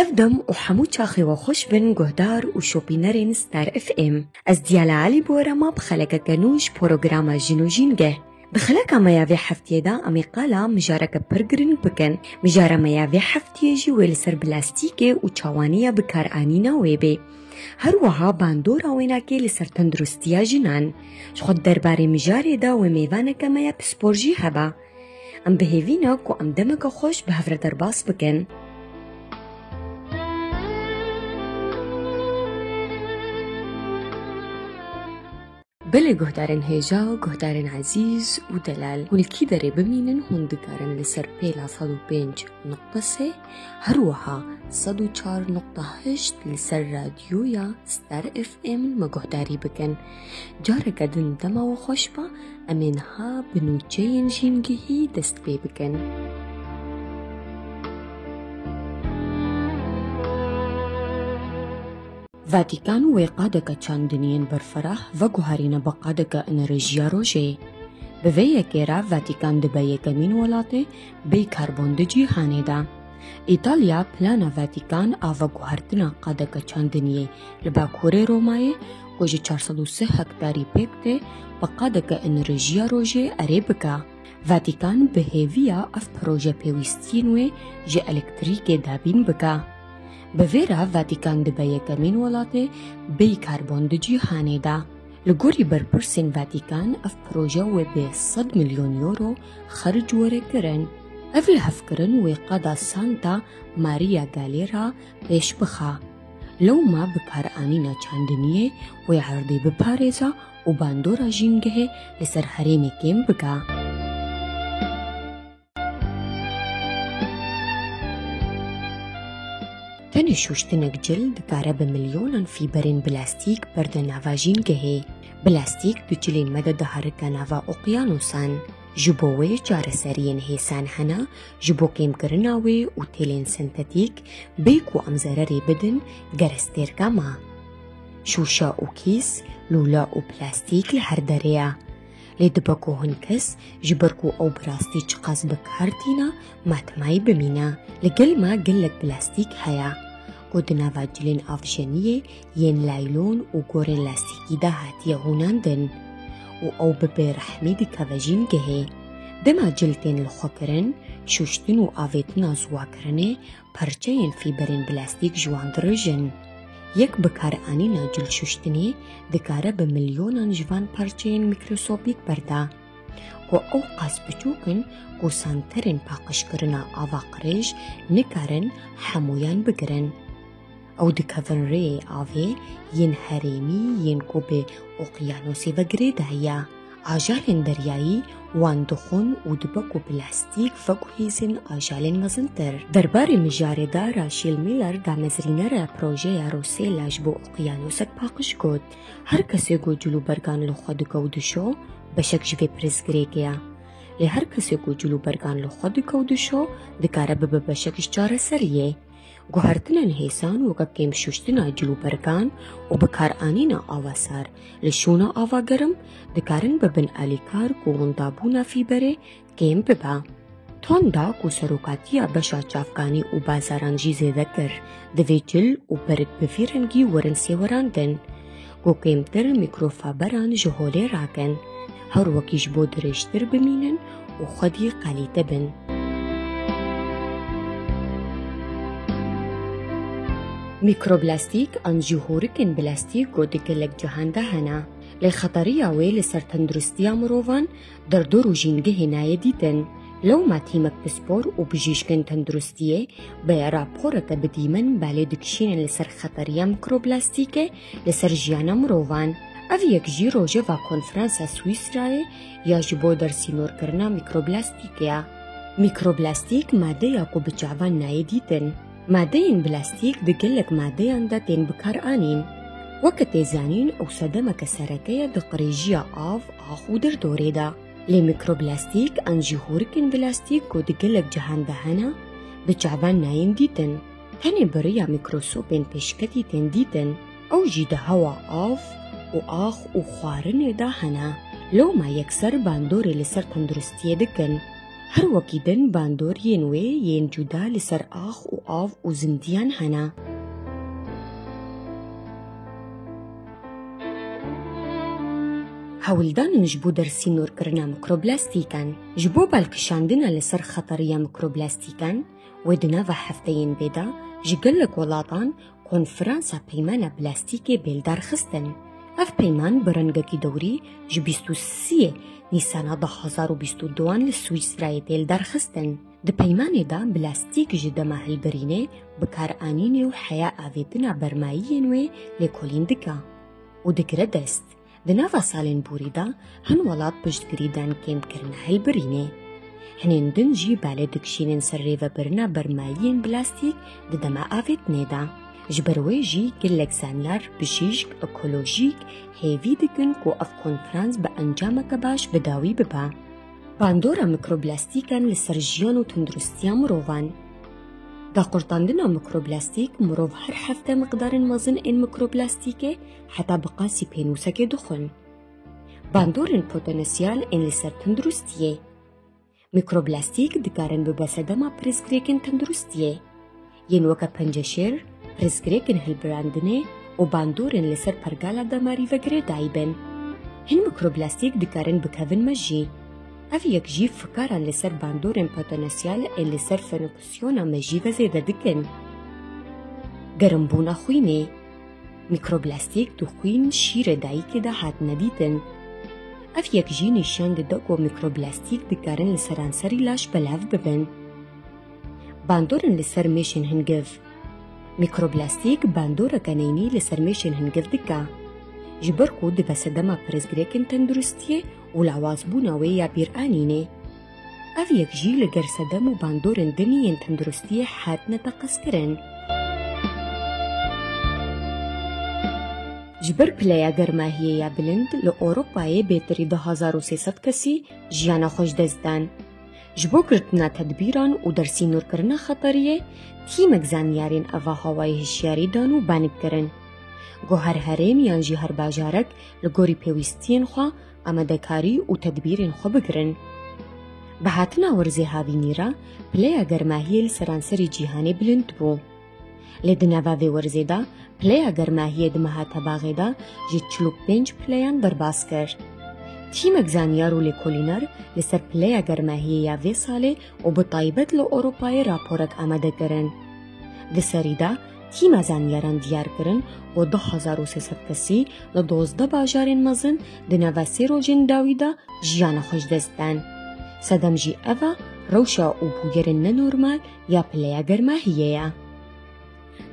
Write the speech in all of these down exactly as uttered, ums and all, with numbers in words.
Ev dem û hemû çaxê we xweş bin guhdar û şopînerên Star F M. Ez Diyala Elî Borema bi xelekeke nû ji programa Jin û Jîngeh. Di xeleka me ya vê heftiyê de em ê qala mijareke pir girîng bikin. Mijara me ya vê heftiyê jî wê li ser plastîkê û çawaniya bikaranîna wê bê. Her wiha bandora wênakê li ser tenduristiya jinan. Ji xwe di derbarê mijarê de wê mêvaneke me ya pispor jî hebe. Em bi hêvî ne ku em demeke xweş bi hev re derbas bikin. Belê guhdarên hêja, guhdarên ezîz û delal, hûn li kî derê bimînin, hûn dikarin li ser pêla sed û pênc nuqta sê, her wiha sed û çar nuqta heşt li ser radyoya Star F M me guhdarî bikin. Careke din dema we xweş be, em ê niha bi nûçeyên jîngehî dest pê bikin. Vatikan wê qadeke çandiniyên berferah veguherîne bi qadeke enerjiya rojê. Bi vê yekê re Vatikan dibe yekemîn welatê bêyî karbon di cîhanê de. Îtalya plana Vatikan a veguhertina qadeke çandiniyê li bakurê Romayê ku ji çar sed û sê hektarî pêk tê, bi qadeke enerjiya rojê erê bike. Vatikan bi hêviya ev proje pêwîstiyên wê ji elektrîkê dabîn bike. Bi vê re Vatikan dibe yekemîn welatê bêyî karbon di cîhanê de. Li gorî berpirsên Vatikan ev proje wê bi sed milyon euro xerc were kirin. Ev lihevkirin wê qada Santa Maria Galera pêş bixe. Lewma bikaranîna çandiniyê wê erdê biparêze û bandora jîngehê li ser herêmê kêm bike. Tenê şûştinek cil dikare bi milyonan fîberên plastîk berde nava jîngehê. Plastîk di cilên me de diherike nava oqyanosan. Ji bo wê çareseriyên hêsan hene, ji bo kêmkirina wê û têlên sentetîk, bê ku em zererê bidin gerestêrka me. Şûşe û kîs, lûle û plastîk li her derê ye. Lê dibe ku hin kes, ji ber ku ew bi rastî çiqas bi kar tîne, matmayî bimîne. Li gel me gelek plastîk heye, ku di nava cilên avjeniyê yên laylon û gorên lastîkî de hatiye hûnandin û ew bi bêrehmî dikeve jîngehê. Dema cil tên lixwekirin, şûştin û avêtina ziwakirinê, parçeyên fîberên plastîk ji wan dirijin. Yek bikaranîna cil şûştinê dikare bi milyonan ji van parçeyên mîkrosopîk berda, ku ew qas biçûk in ku santerên paqijkirina ava qirêj nikarin hemûyan bigirin. Ew dikevin rêyê avê yên herêmî yên ku bi oqyanosê ve girêdayî ye. Ajalên deryayî wan dixwin û dibe ku plastîk veguhêzin ajalên mezintir. Derbarê mijarê de Rachel Miller, damezrînera projeya Rosella ji bo oqyanosek paqij got, her kesê ku cil û bergan li xwe dike û dişo, beşek ji vê pirsgirêkê ye. Lê her kesê ku cil û bergan li xwe dike û dişo, dikare bibe beşek ji çareseriyê. Guhertinên hêsan weke kêmşûştina cil û bergan û bikaranîna ava sar li şûna ava germ dikarin bibin alîkar ku windabûna fîberê kêm bibe. Tonda ku serokatiya beşa çavkanî û bazaran jî zêde kir, divê cil û berg bi vî rengî werin sêwerandin, ku kêmtir mîkrofaberan ji holê rakin, her wekî ji bo dirêjtir bimînin û xwedî qalîte bin. Mîkroplastîk an jî hûrikên plastîk ku di gelek cihan de hene, lê xeteriya wê li ser tenduristiya mirovan, derdor û jîngehê nayê dîtin. Lewma tîmek pispor û bijîşkên tenduristiyê bi raporeke bi dîmen belê dikişînin li ser xeteriya mîkroplastîkê li ser jiyana mirovan. Ev yek jî rojeva konferansa Swîsrayê ya ji bo dersînorkirina mîkroplastîkê ye. Mîkroplastîk madeya ku bi çavan nayê dîtin. Madeyên plastîk di gelek madeyan de tên bikaranîn. Weke tê zanîn, ew sedemeke sereke ye di qirêjiya av, ax û derdorê de. Lê mîkroplastîk an jî hûrikên plastîk ku di gelek cihan de hene, bi çavan nayên dîtin. Tenê bi riya mîkrosopên pêşketî tên dîtin. Ew jî di hewa, av û ax û xwarinê de hene. Lewma yekser bandorê li ser tenduristiyê dikin. Her wekî din bandor yên wê yên cuda li ser ax û av û zindiyan hene. Hewldanin ji bo dersînorkirina mikroplastîkan. Ji bo balkişandina li ser xeteriya mikroplastîkan, wê di nava hefteyên vê de ji gelek welatan konferansa Peymana Plastîkê bêl derxistin. Ev peyman bi rengekî dewrî ji bîst û sê Nîsana du hazar û bîst û duan li Swîsrayê têl derxistin. Di peymanê de plastîk ji dema hilbirînê, bikaranînê û heya avêtina bermayiyên wê lêkolîn dike û digire dest. Di nava salên borî de hin welat piştgirî dan kêmkirina hilbirînê. Hinên din jî balê dikişînin ser rêvebirina bermayiyên plastîk di dema avêtinê de. Ji ber wê jî gelek zanyar, bijîşk, ekolojîk hêvî dikin ku ev konferans bi encameke baş bi dawî bibe. Bandora mikroplastîkan li ser jiyan û tunduristiya mirovan. Daqurtandina mikroplastîk, mirov her hefte miqdarên mezin ên mikroplastîkê heta bi qasî pênûsekê dixwin. Bandorên potansiyel ên li ser tunduristiyê. Mikroplastîk dikarin bibe sedema pirsgirêkên tunduristiyê. Yên weke penceşêr, pirsgirêkên hilbirandinê û bandorên li ser pergala damarî ve girêdayî bin. Hin mikroplastîk dikarin bikevin mejî. Ev yek jî fikaran li ser bandorên potansiyel ên li ser fenokisiyona mejî ve zêde dikin. Gerimbûna xwînê. Mikroplastîk di xwîn, şîrê dayikê de hatine dîtin. Ev yek jî nîşan dide ku mikroplastîk dikarin li seranserî laş belav bibin. Bandorên li ser mêşên hingiv. Mikroplastîk bandoreke neynî li ser mêşên hingiv dike. Ji ber ku dibe sedema pirsgirêkên tenduristiyê û lawazbûna wê ya bîranînê. Ev yek jî li ger sedem û bandorên din yên tenduristiyê hatine teqezkirin. Ji ber pileya germahiyê ya bilind li Ewropayê bêtirî du hezar û sê sed kesî jiyana xwe ji dest dan. Ji bo girtina tedbîran û dersînorkirina xeteriyê, tîmek zanyarên ava hawayê hişyarî dan û banik kirin ku her herêm yan jî her bajarek li gorî pêwîstiyên xwe amadekarî û tedbîrên xwe bigirin. Bi hatina werzê havînî re pileya germahiyê li seranserî cîhanê bilind bû. Lê di nava vê werzê de pileya germahiyê di meha tebaxê de ji çil û pênc pileyan derbas kir. Tîmek zanyar û lêkolîner li ser pileya germahiyê ya vê salê û bi taybet li Ewropayê raporek amade kirin. Di serî de tîma zanyaran diyar kirin ku du hezar û sê sed kesî li dozdeh bajarên mezin di nava sê rojên dawî de jiyana xwe ji dest dan. Sedem jî ev e, rewşa û bûyerên nenormal ya pileya germahiyê ye.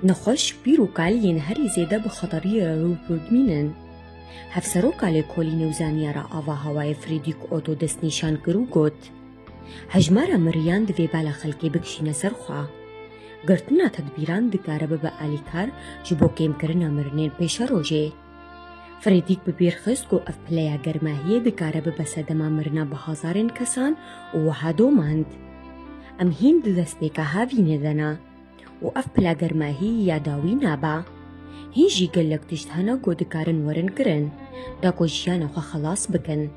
Nexweş, pîr û kal yên herî zêde bi xeteriyê re rû bi rû dimînin. Hevseroka lêkolînê û zanyara ava hawayê Fredîk Oto destnîşan kir û got, Hejmara miriyan divê bala xelkê bikişîne ser xwe. Girtina tedbîran dikare bibe alîkar ji bo kêmkirina mirinên pêşerojê. Fredîk bi bîr xist ku ev pileya germahiyê dikare bibe sedema mirina bi hezarên kesan û wiha domand. Em hîn di destpêka havînê de ne û ev pila germahî ya dawî nabe. Hîn jî gelek tişt hene ku dikarin werin kirin, da ku jiyana xwe xelas bikin.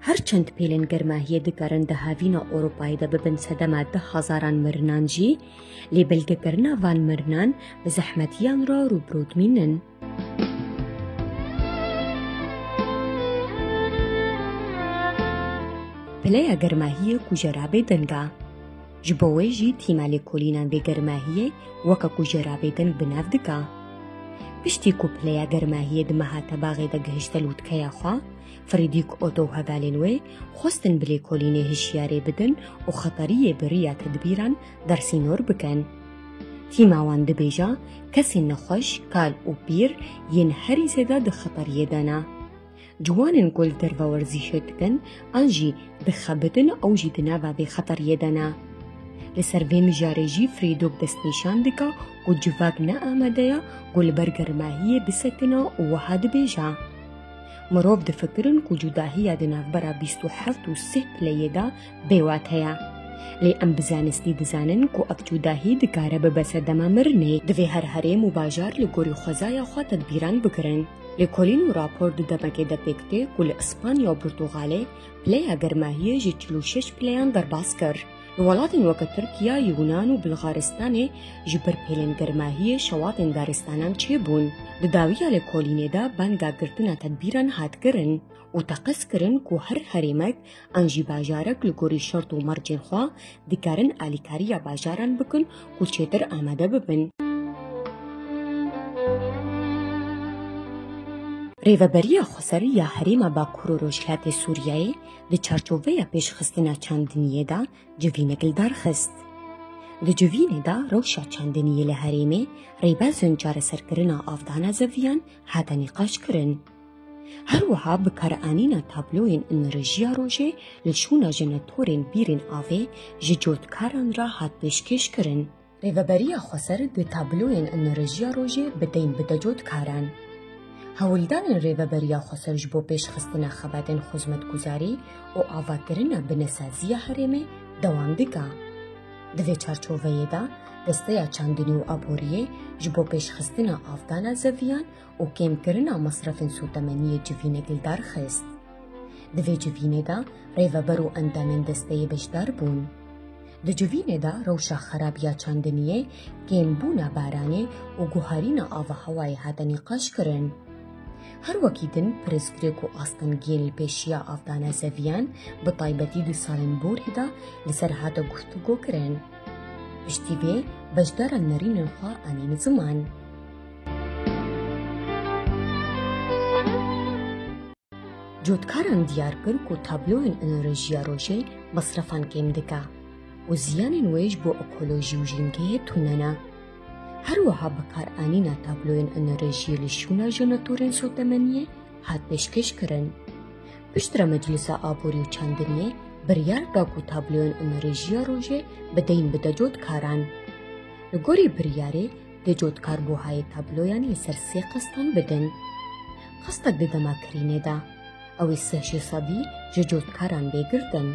Her çend pêlên germahiyê dikarin di havîna Ewropayê de bibin sedema deh hezaran mirinan jî, lê belgekirina van mirinan bi zehmetiyan re rû bi rû dimînin. Pileya germahiyê kujera bêdeng e. Ji bo wê jî tîma lêkolînan vê germahiyê weke kujera bêdeng bi nav dike. Piştî ku pileya germahiyê di meha tebaxê de gihişte lûtkeya xwe, Fredîk Oto û hevalên wê xwestin bi lêkolînê hişyarê bidin û xeteriyê bi riya tedbîran dersînor bikin. Tîma wan dibêje, kesên nexweş, kal û pîr yên herî zêde di xeteriyê de ne. Ciwanên ku li derve werzîşê dikin an jî dixebitin, ew jî di nava vê xeteriyê de ne. Li ser vê mijarê jî Fredîk destnîşan dike ku civak ne amade ye ku li ber germahiyê bisekine û wiha dibêje, Mirov difikirin ku cudahiya di navbera bîst û heft û sih pileyê de bêwate ye. Lê em bi zanistî dizanin ku ev cudahî dikare bibe sedema mirinê. Divê her herêm û bajar li gorî xwezaya xwe tedbîran bigirin. Lêkolîn û rapor di demekê de pêk tê ku li Îspanya û Portugalê pileya germahiyê ji çil û şeş pileyan derbas kir. Li welatên weke Tirkiye, Yûnan û Bilxaristanê ji ber pêlên germahiyê şewatên daristanan çêbûn. Di dawiya lêkolînê de banga girtina tedbîran hat kirin û teqez kirin ku her herêmek an jî bajarek li gorî şert û mercên xwe dikarin alîkariya bajaran bikin ku çêtir amade bibin. Rêveberiya Xweser ya Herêma Bakur û Rojhilatê Sûriyeyê di çarçoveya pêşxistina çandiniyê de civînek li dar xist. Di civînê de rewşa çandiniyê li herêmê, rêbazên çareserkirina avdana zeviyan hate nîqaşkirin. Her wiha bikaranîna tabloyên enerjiya rojê li şûna jenetorên bîrên avê ji cotkaran re hat pêşkêşkirin. Rêveberiya Xweser di tabloyên enerjiya rojê bi deyn bide cotkaran. Hewldanên Rêveberiya Xweser ji bo pêşxistina xebatên xizmetguzarî û avakirina binesaziya herêmê dewam dike. Di vê çarçoveyê de, Desteya Çandinî û Aboriyê ji bo pêşxistina avdana zeviyan û kêmkirina mesrefên sotemeniyê civînek li dar xist. Di vê civînê de rêveber û endamên desteyê beşdar bûn. Di civînê de rewşa xerab ya çandiniyê, kêmbûna baranê û guherîna avahewayê hate nîqaşkirin. Her wekî din pirsgirêk û astengiyên li pêşiya avdana zeviyan, bi taybetî di salên borî de li ser hate guftûgokirin. Piştî vê beşdaran nerînên xwe anîn ziman. Cotkaran diyar kir ku tabloyên enerjiya rojê mesrefan kêm dike û ziyanên wê ji bo ekolojî û jîngehê tune ne. Her wiha bikaranîna tabloyên enerjiyê li şûna jenetorên sotemeniyê hat pêşkêşkirin. Piştre Meclisa Aborî û Çandiniyê biryar da ku tabloyên enerjiya rojê bi deyn bide cotkaran. Li gorî biryarê, dê cotkar buhayê tabloyan li ser sê qestan bidin. Qestek di dema kirînê de, ew ê sih ji sedî ji cotkaran bê girtin.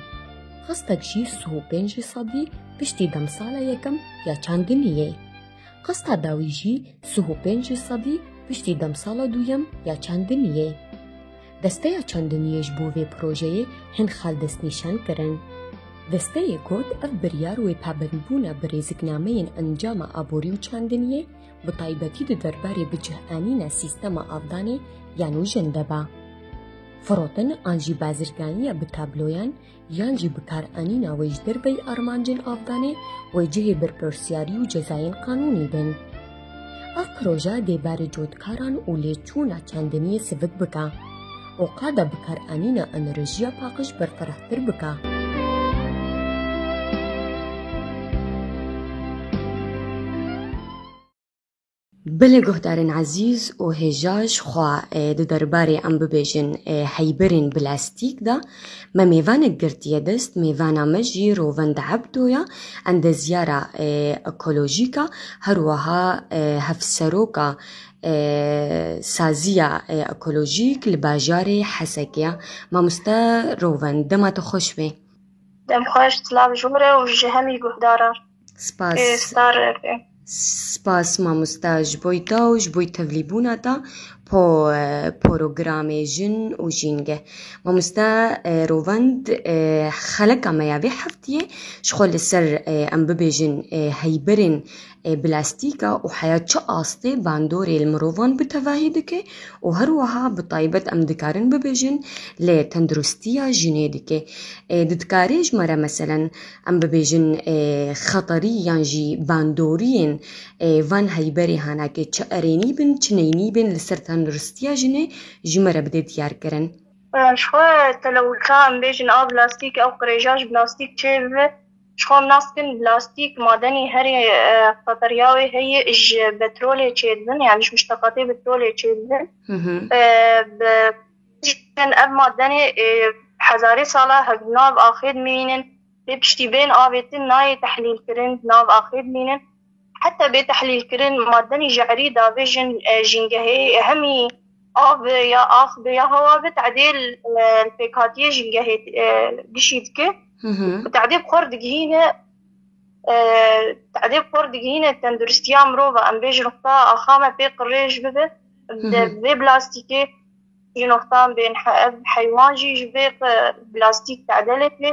Qestek jî sih û pênc ji sedî piştî demsala yekem ya çandiniyê. Qesta dawî jî sih û pênc ji sedî piştî demsala duyem ya çandiniyê. Desteya çandiniyê ji bo vê projeyê hin xal destnîşan kirin. Desteyê got, ev biryar wê pabendbûna bi rêziknameyên encama aborî û çandiniyê, bi taybetî di derbarê bicihanîna sîstema avdanê ya nûjen de be. Firotin an jî bazirganiya bi tabloyan yan jî bikaranîna wê ji derveyî armancên avdanê wê cihê berpirsiyarî û cezayên qanûnî bin. Ev proje dê barê cotkaran û lêçûna çandiniyê sivik bike û qada bikaranîna enerjiya paqij berfirehtir bike. Belê guhdarên ezîz û hêja ji xwe, e, di derbarê em bibêjin, e, heyberên plastîk de me mêvanek girtiye dest. Mêvana me jî Rovend Ebdo ya, endezyara, e, ekolojîk a, her wiha, e, hevseroka, e, saziya, e, ekolojîk li bajarê Hesekê ya. Mamoste Rovend, dema te xweş be. Dem xweş, silav ji we re û ji hemî guhdaran. Spas. Ê, Star F M. Spas mamosta ji bo te û ji bo tevlîbûna te po, e, programê Jin û Jîngeh. Mamosta, e, Rovend, e, xeleka me ya vê heftiyê ji xwe li ser, e, em bibêjin, e, heyberên e, plastîka û heya çi astê bandorê li mirovan bi tevahî dike û her wiha bi taybet em dikarin bibêjin lê tenduristiya jinê dike. E, di dikarê ji me re meselen em bibêjin, e, xeterî yan jî bandoriyên, e, van heyberê hanakê çi erênî bin, çi neynî bin li ser tenduristiya jinê ji me re bide diyar kirin. Ji xwe telewîka em bêjin a plastîk ew qirêja ji plastîk çêbibe. Ji xwe em nas dikin plastîk madenî herî, e, xeteriya wê heye ji petrolê çêdibin, yani ji muşteqatê petrolê çêdibin. Hı hı. E, bi, ev madenê, e, hezarê sala hev nav axê dimînin. Lê piştî bên avêtin nayê tehlîlkirin, nav axê dimînin. Heta bê tehlîlkirin, madenî jehrî davêjin, e, jîngehê, hemî av be ya ax be ya hewa be, tedê li, e, li pêkhatiyê jîngehê, e, gişî dike. Hı hı. Û tedê bi xwe re digihîne, e, tedê bi xwe re digihîne tenduristiya mirova, em bêjin xwe axa me pê qirêj bibe. Di vê plastîkê jî noxtan bên he-, ev heywan jî ji vê qe-, plastîk tedelê tê.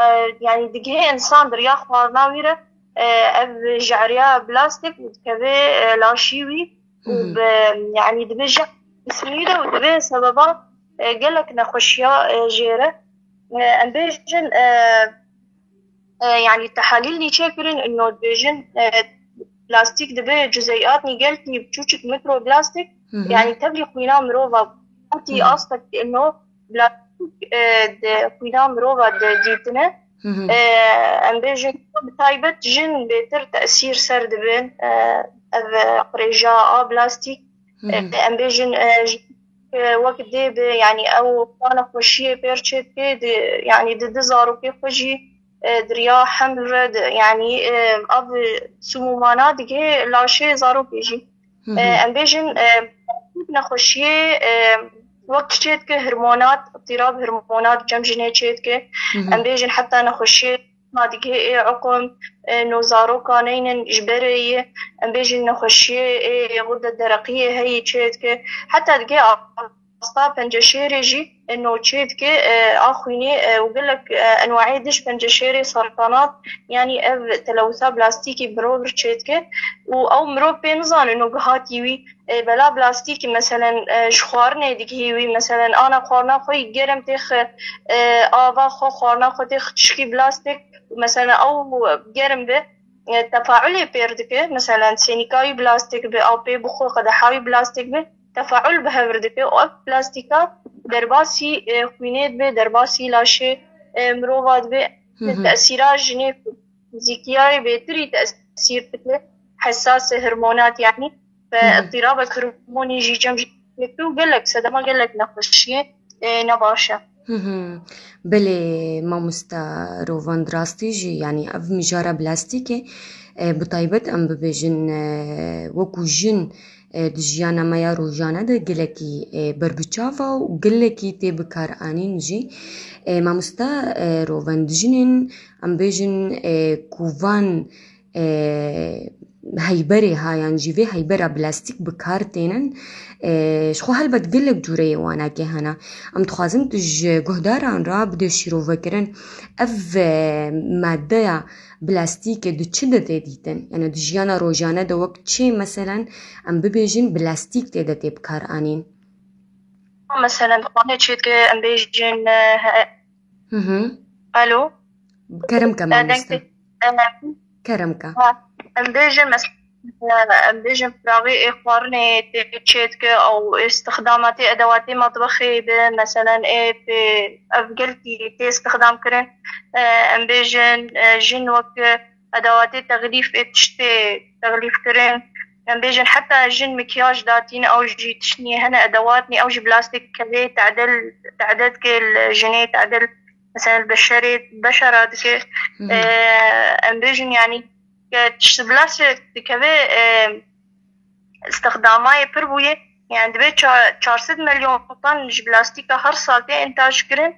E, yanî digihê insan di riya xwarina wî re, e, ev jeriya plastîk û dikeve, e, laşî wî û bi, yanî dibe jehr cisimî de û dibe sebeba, e, gelek nexweşiya, e, jê re. E, em bêjin, e, e, yanî tehalîl nî çêkirin, ino dibêjin, e, plastîk dibe cuzeyatnî gelkî biçûçik mikroplastîk, yanî tevlî xwîna mirova, wekî astek ino plastîk, e, di xwîna mirova de dîtine. E, em bêjin bi taybet jin bêtir tesîr ser dibin, e, ev qirêja a plastîk. E, em bêjin, e, ji, e, wek dê bi, yanî ew xwe nexweşiyê pêr çêdike, di, yanî didi zarokê xwe jî, e, di riya heml re, di, yanî, e, ev sumûmana digihê laşê zarokê jî. E, em bêjin, e, nexweşiyê, e, wek çêdike hormonat, îtîrab hormonat cem jinê çêdike. Em bêjin heta nexweşiyê ma digihê ê uqum, e, no zaroka neynin ji berê yê, em bêjin nexweşiyê ê xurda dereqiyê heyî çêdike. Heta digihê asta penceşêrê jî, e, no çêdike, e, a xwînê, e, û gelek, e, enwayê diş penceşêrê sertanat, yanî ev telewisa plastîkî mirov çêdike û ew mirov pê nizane no gihatî wî. E, bela plastîkî, meselen, e, ji xwarinê digihî wî, meselen, ana xwarina xwe yî germ têx, e, ava xwe, xwarina xwe têx tişkî plastîk, û, meselen, ew germ be, e, tefaulê pêr dike, meselen, sênîka wî plastîk be, ew pê bixwe, qedeha wî plastîk be, tefaul bi hev re dike û ev plastîka derbasî, e, xwînê dibe, derbasî laşê, e, mirova dibe, tesîra jinê ku fizîkiyayê bêtirî tesîr dike, hesas e hormonat, yanî, bi îtîrabek hormonî jî cem jî û gelek sedema gelek nexweşiyê, e, ne baş e. Hı hı. Belê, mamosta Rovan, rastî jî, yanî ev mijara plastîkê, e, bi taybet em bibêjin, e, wekû jin, e, di jiyana me ya rojane de gelekî, e, berbiçav e û gelekî tê bikaranîn jî. E, mamosta, e, Rovan, di jinên, em bêjin, e, ku van e, heyberê ha yan jî vê heybera plastîk bi kar tênin, e, ji xwe helbet gelek cûreyê wanakê hene. Em dixwazin tu ji guhdaran re bidê şîrovekirin. Ev, e, maddeya plastîkê di çi de tê dîtin? Yani di jiyana rojane de wek çê, meselen, em bibêjin plastîk tê de tê bi kar anîn? Meselen, xwarinê çê dike, em bêjin, e, he-, Hı hı. Alo? Kerem ke, e, mamoste. Dengê, e, Kerem ke. Ha, em bêjin, mes-, e, em bêjin, firaxê ê xwarinê tê çê dike, ew istixdama tê edewatê matbexê bi, meselen, ê pê, ev gelkî tê istixdam kirin. E, em bêjin, e, jin wek edewatê texlîf ê tiştê texlîf kirin. Em bêjin heta jin mikyaj datîne, ew jî tişt nî hene, edewat nî, ew jî plastîk kevê tedel, tede dike li jinê tedel, mesela li beşerê, beşera dike. Hı hı. Ee, em bêjin yanî ke tişt plastîk dikeve, e, istixdamayê pir bûye. Yani dibe ça-, çar sed milyon ton ji plastîka her sal tê întaj kirin.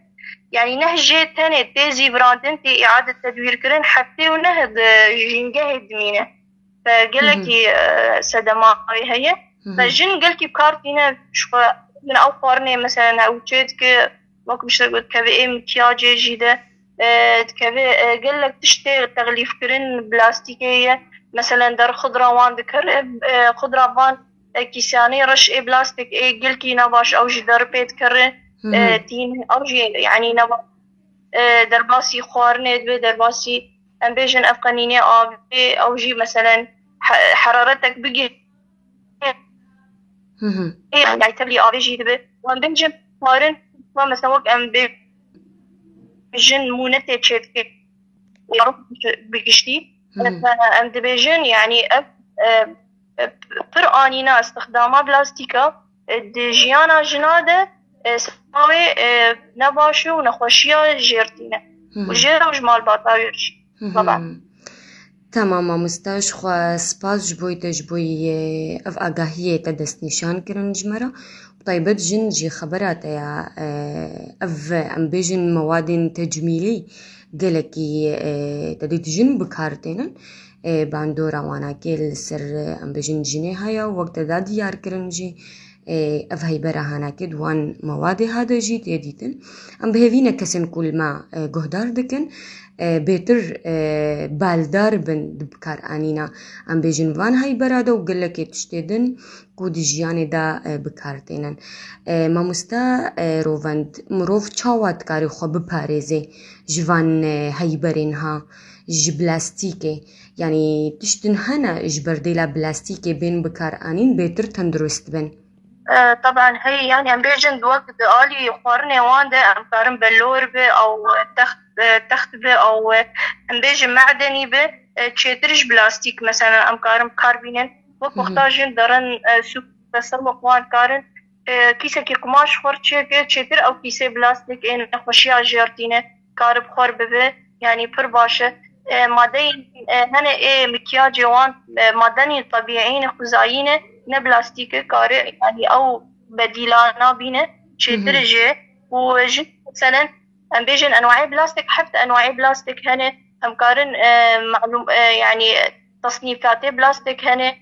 Yani neh jê tenê tê zîvirandin, tê îade tedwîr kirin, heftê û neh di jîngehê dimîne. Ve gelekî, e, sedema wê heye. Ve jin gelkî bi kar tîne ji xwe, min ew xwarinê, mesela, ew çê dike, wek min ji te got, kevê ê mikyacê jî de, e, dikeve, e, gelek tiştê texlîfkirin plastîkê ye. Meselen, der xudra wan dikir, e, e, xudra van, e, kîsyanê reş ê plastîk ê gelkî nebaş, ew jî der pê dikir, e, tîn, ew jî, yanî, nebaş, e, derbasî xwarinê dibe, derbasî, em bêjin, ev qenînê avê, ew jî, meselen, he-, heraretek bigir-, Hı hı. Ê, yani tevlî avê jî dibe. Wan din jî xwarin, wan mesela wek em bê jin mûnetê çêdike. Bi giştî. Hı hı. Em, em dibêjin, yani ev, e, e, pir anîna istixdama plastîka, e, di jiyana jina de, e, sima wê, e, nebaş e û nexweşiya jêr tîne. Hı hı. Û jêr ew ji malbata wê jî. Hı hı. Baba. Tamam, mamoste, ji xwe spas ji bo te, ji bo, e, ev agahiyê te destnîşan kirin ji me re. Bi taybet jin jî xebera te ya, e, ev, em bêjin, mewadên tecmîlî gelekî, e, te dît jin bi kar tênin. E, bandora wanakê li ser, e, em bêjin, jinê heye û wek te da diyar kirin jî, E, ev heybera hanakê di wan mewadê ha de jî tê dîtin. Em bi hêvî ne kesên ku li me, e, guhdar dikin, e, bêtir, e, baldar bin di bikaranîna, em bêjin, van heybera de û gelekê tiştê din ku di jiyanê de, e, bi kar tênin. E, mamoste, e, Rovend, mirov çawa dikare xwe biparêze ji van, e, heyberên ha, ji plastîkê? Yanî tiştin hene ji berdêla plastîkê bên bikaranîn bêtir tendurist bin? E, taban heye, yanî em bêjin wek di alî xwarinê wan de em karin belor bi, ew text, e, text bi, ew, e, em bêjin me'denî bi, e, çêtir ji plastîk, mesela em karin bi kar bînin. Wek Hı hı. wexta jin derin, e, sûk, tesemok wan karin, e, kîsekî qumaş xwe çêke, çêtir ew kîsê plastîk ê nexweşiya jêr tîne, kare bi xwe bibe, yanî pir baş e. E, madeyên, e, hene ê mikyacê wan, e, madenî tebîî ne, xwezayî ne, ne plastîk e, kare, yanî ew bedîla nabîne, çêtir Hı hı. jê. Û jin, meselen, em bêjin enwayê plastîk, heft enwayê plastîk hene, em karin, e, malûm, e, yanî tesnîfatê plastîk hene,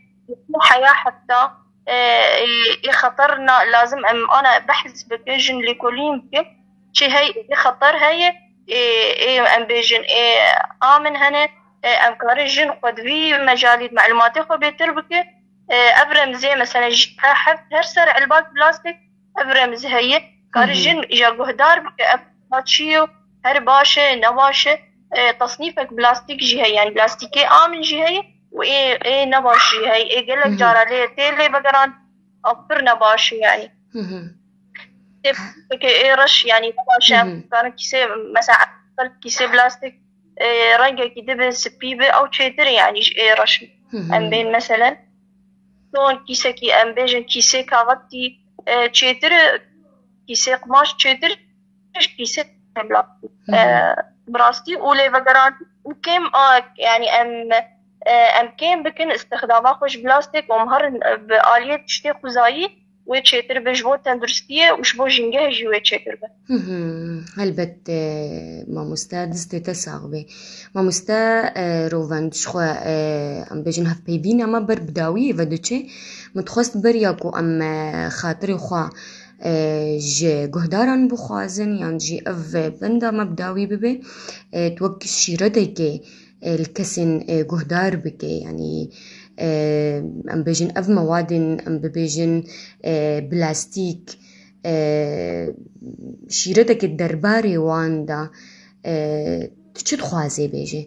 heya heta, e, ê, ê xeter na, lazim em ana behs bikin, jin lêkolîn bikin, çi hey, ê xeter heye, ê, ê, em bêjin, ê, amin hene, e, em karin jin xwe di vî mecalî di malûmatê xwe bêtir bike. E, ev remzê, mesela, ji heft her ser elbak plastîk, ev remz heye, kare Hı hı. jin ya guhdar bike, ev çi yo, her baş e, ne baş e. E, tasnîfek plastîk jî heye, yanî plastîkê amin jî heye û ê, ê ne baş jî heye. Ê gelek Hı hı. cara lê tê lê vegeran, ev pir ne baş e, yanî. Hı hı. Tê peke ê reş, yanî ne baş e, Hı hı. em karin kîsê, mesela, kîsê plastîk, e, rengekî dibe spî be, ew çêtir e, yanî ji ê reş. Hı hı. Em bên, meselen, Son kîsekî, em bêjin kîsê kaxetî, e, çêtir, kîsê qumaş çêtir, kîsê plastîk. Hı hı. E, bi rastî û lêvegeran û kêm, a, yanî em, e, em kêm bikin îstixdama xwe ji plastîk û em herin, e, bi aliyê tiştê xwezayî wê çêtir be ji bo tenduristiyê û ji bo jîngehê jî wê çêtir be. Hı hı. Helbet, e, mamoste, destê te sax be. Mamoste, e, Rovend, ji xwe, e, em bêjin hevpeyvîna me ber bi dawiyê ve diçe. Min dixwest beriya ku em, e, xatirê xwe, e, ji guhdaran bixwazin, yan jî ev benda me bi dawî bibe. E, tu wek şîretekê, e, li kesên, e, guhdar bike, yanî, e, em bêjin ev mewadên, em bibêjin, e, plastîk, e, şîreteke derbarê wan de, e, tu çi dixwazê bêjê?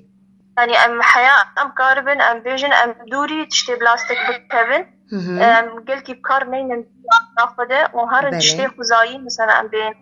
Yanî em heya, em karibin, em bêjin, em dûrî tiştê plastik bikevin. Hı hı. Em gelkî bi kar neynin xwe de û herin Belê. tiştê xwezayî, mesela em bên,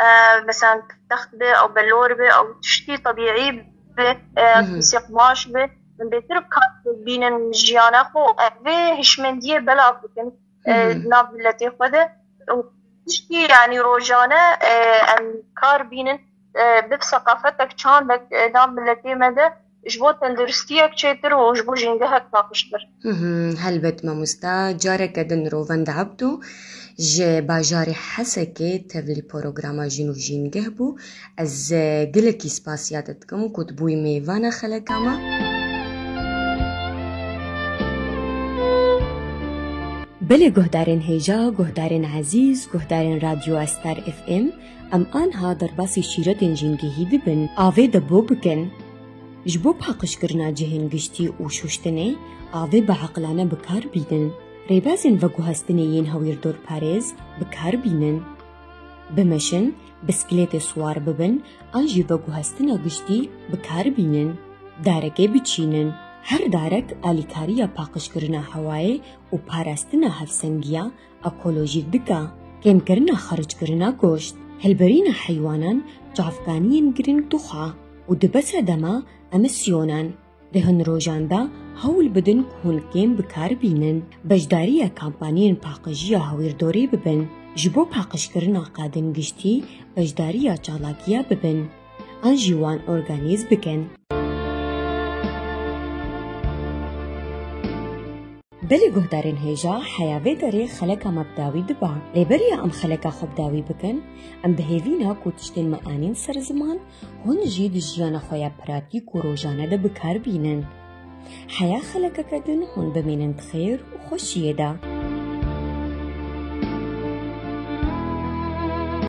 e, mesela text be, ew belor be, ew tiştî tebîî be, e, Hı hı. kîsê qumaş be, em bêtir bi kar bînin jiyana xwe, em vê hişmendiyê belav bikin. e, Hı hı. nav miletê xwe de. Û tiştî, yanî rojane, e, em kar bînin, e, bib seqafetek çandek, e, nav miletê me de ji bo tenduristiyek çêtir û ji bo jîngehek paqijtir. Hı hı, helbet mamosta, careke din Rovend Ebdo ji bajarê Hesekê tevlî programa Jin û Jîngeh bû. Ez, e, gelekî spasiya te dikim ku tu bûyî mêvana xeleka me. Belê guhdarên hêja, guhdarên ezîz, guhdarên Radyo Estar F M, em anha derbasî şîretên jîngehî dibin, avê de bo bikin. Ji bo paqijkirina cihên giştî û şuştinê, avê bi eqilane bi kar bînin. Rêbazên veguhestinê yên hewîrdorparêz bi kar bînin. Bimeşin, bisikletê siwar bibin an jî veguhestina giştî bi kar bînin. Darekê biçînin. Her darek alîkariya paqijkirina hewayê û parastina hevsengiya ekolojîk dike. Kêmkirina xerckirina goşt, hilberîna heywanan, çavkaniyên girîng dixwe û dibe sedema emîsyonan. Di hin rojan de hewl bidin ku hûn kêm bi kar bînin. Beşdariya kampanyên paqijiya hewîrdorê bibin. Ji bo paqijkirina qadên giştî beşdariya çalakiya bibin. An jî wan organîz bikin. Belê guhdarên hêja, heya vê derê xeleka me bi dawî diba. Lê beriya em xeleka xwe bi dawî bikin, em bi hêvî ne ku tiştên me anîn ser ziman, hûn jî di jiyana xwe ya pratîk û rojane de bi kar bînin. Heya xelekeke din hûn bimînin di xêr û xweşiyê de.